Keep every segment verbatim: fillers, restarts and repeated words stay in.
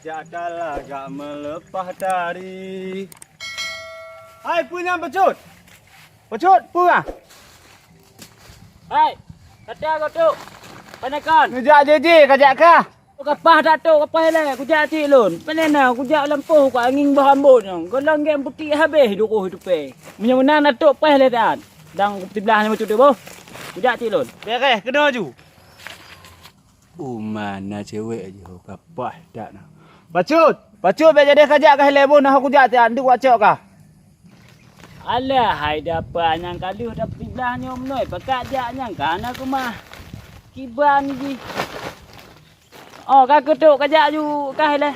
Jak ka lagak meuleupah tari. Hai, peue nyan, Pacut? Pacut, peue ah? Hai, kata kau tu. Panekan. Neujak jeje ka jak kah? Kapah tak tu, kapah ilée. Kujak cit lôn. Pane na, kujak lampôh ka angin bah ambon nyang. Gohlom gem putik habéh duroh tupée. Meunyoe meunan na tok paih lé dan. Dang siblah nyoe Pacut tu boh. Kujak cit lôn. Beres, keunoe ju. Uma na cewek aja kapah dak na. Pacut, Pacut, bèk jadi kajak ka hilai boh na kujak tian duk wacok ka. Alah hai dapa nyang ka lheueh dapet blah nyoe meunoi pakat jak nyang ka na keumah. Kiban jih. Oh, ka keutok kajak ju ka hilai.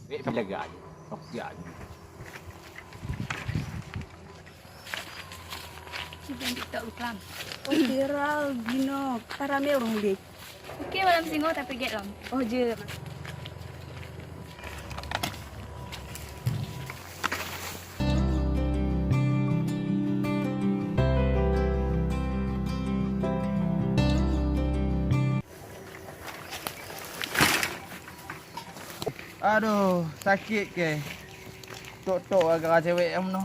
Wek pelaga ju. Tok jak ju. Cuba TikTok lu kelam. Oh, viral gino. Kita rame orang deh. Oke, malam singo tapi get lom. Oh, je. Aduh, sakit ke? Tok-tok gara-gara cewek yang meunoe.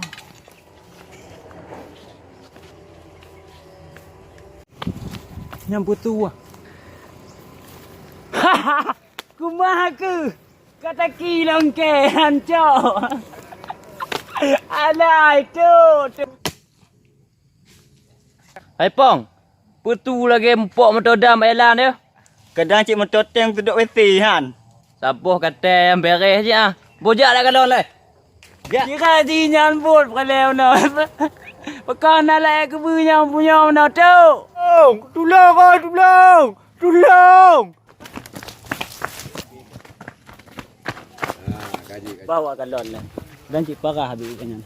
Nyang peutuwah. Kumaha keuh? Ka taki longke hancok. Alai tu, tu. Hai Pong, peue tu lagèe mupok moto dam bak jalan tu? Kadang cit moto tank tudok W C han. Saboh katai nyang beres cit ah. Bujak dak kalon lé. Jak. Kira jih nyan buet peukalai meunoe. Pakon na laén keubeue nyang punya meunoe tu? Tulông, tulông, oi, tulông! Tulông! Bawa kalon lé. Dan cit parah habéh nyan.